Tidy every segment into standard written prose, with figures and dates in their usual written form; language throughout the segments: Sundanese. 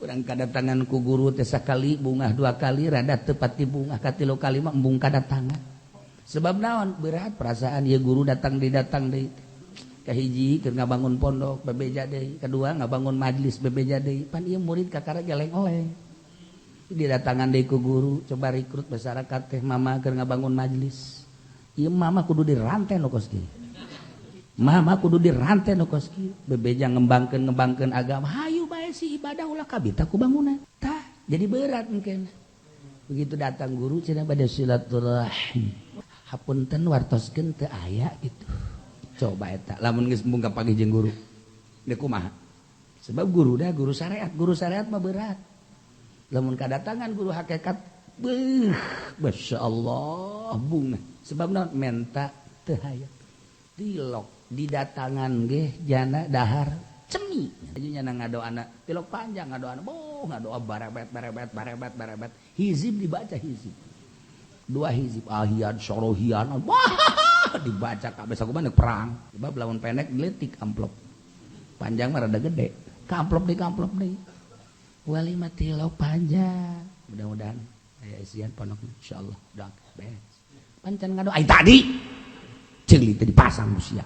Urang kadatangan ku guru teh sakali bungah, dua kali rada teu pati bungah, katilu kali mah embung kadatangan. Sebab naon? Berat perasaan ya, guru datang deui, datang deui. Kahiji keur ngabangun pondok bebeja deui, kedua ngabangun majlis bebeja deui. Pan ieu murid kakara geleng-oleng. Didatangan deui ku guru, coba rekrut masyarakat teh, mama keur ngabangun majlis. Ieu mama kudu dirantai nu kos kieu. Mama kudu dirantai nu kos kieu. Bebeja ngembangkeun ngembangkeun agama. Hayu bae si ibadah, ulah kabita ku bangunan. Tah, jadi berat mungkin. Begitu datang guru cenah bade silaturahim. Hapunten, wartoskeun teu aya gitu. Coba eta lamun geus embung kapanggih jeung guru. Deuk kumaha? Sebab guru dah guru syariat, guru syariat mah berat. Lamun kadatangan guru hakikat, beuh, Masya Allah, bunga. Sebab naon? Menta teu hayang. Tilok didatangan ge jana dahar cemi. Jadi nyana ngadoana tilok panjang, ngadoana boh, ngadoa barebet barebet barebet barebet. Hizib dibaca, hizib. Dua hizib ahian sorohian. Wah, dibaca kabeh sakumaha perang. Sebab lamun pendek leutik amplop. Panjang mah rada gede. Ka amplop deui, ka amplop deui. Walima tilok panjang. Mudah-mudahan aya isian pondok, insyaallah doa beres. Pancan ngadoa ai tadi. Ceuli teh dipasang ku sia.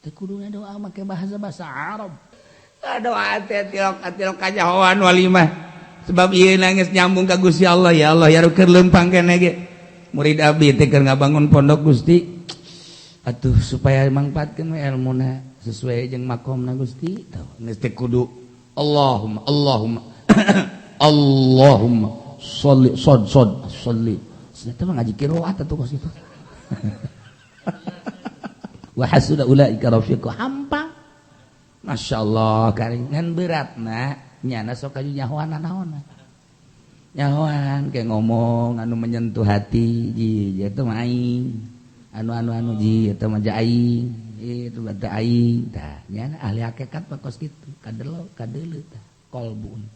Teu kudu ngadoa make bahasa-bahasa Arab. Doa teh tilok tilok kajahoan walimah. Sebab ieu nangis nyambung ka Gusti Allah, ya Allah, ya keur leumpang keneh ge. Murid abdi teh keur ngabangun pondok, Gusti. Atuh supaya mangfaatkeun we elmuna sesuai jeung makomna Gusti. Tah geus teh kudu Allahumma Allahumma Allahumma sholli sod sod sholli. Eta mah ngaji qiraat atuh kos kitu. Wa hasuna ulaika rafiqa, hampang. Masya Allah, karingan berat na nyana sok kaju nyahoan naon, nyahoan kayak ngomong anu menyentuh hati ji, itu mah aing anu anu anu ji, itu mah aing, itu bata aing. Tah, nyana ahli hakikat mah kos kitu, kadelo kadeuleu tah kolbun.